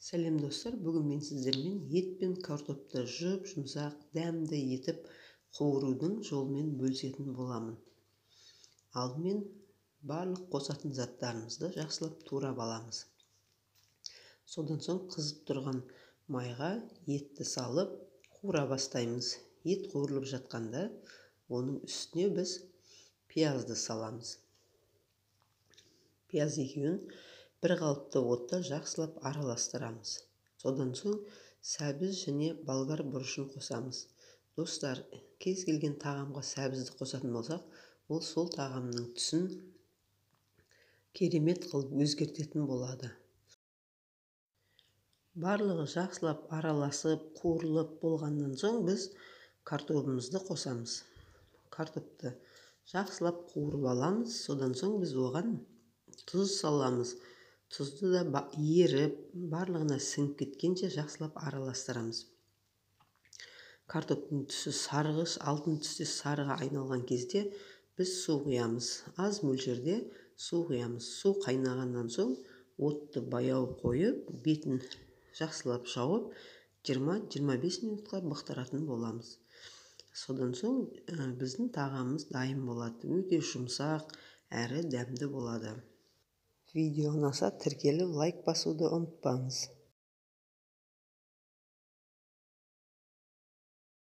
Сәлем, достар! Бүгін мен сіздермен ет пен картопты жұп-жұмсақ, дәмді етіп қуырудың жолымен бөлісетін боламын. Алдымен барлық қосатын заттарымызды жақсылап турап аламыз. Содан соң қызып тұрған майға етті салып қуыра бастаймыз. Ет қуырылып жатқанда, оның үстіне біз пиязды саламыз. Пияз екеуін бір қалыпты отта жақсылап араластырамыз. Содан соң сәбіз және болгар бұрышын қосамыз. Достар, кез келген тағамға сәбізді қосатын болсақ, ол сол тағамның түсін керемет қылып өзгертетін болады. Барлығы жақсылап араласып, қуырылып болғаннан соң, біз картобымызды қосамыз. Картопты жақсылап қуырып аламыз. Содан соң біз оған тұз саламыз. Тұзды да еріп, барлығына сіңіп кеткенше жақсылап араластырамыз. Картоптың түсі сарғыш алтын түсте сарыға айналған кезде, біз су құямыз. Аз мөлшерде су құямыз. Су қайнағаннан соң, отты баяу қойып, бетін жақсылап жауып, 20-25 минутқа бықтыратын боламыз. Содан соң біздің тағамымыз дайын болады. Өте жұмсақ әрі дәмді болады. Видео ұнаса, тіркеліп, лайк басуды ұмытпаңыз.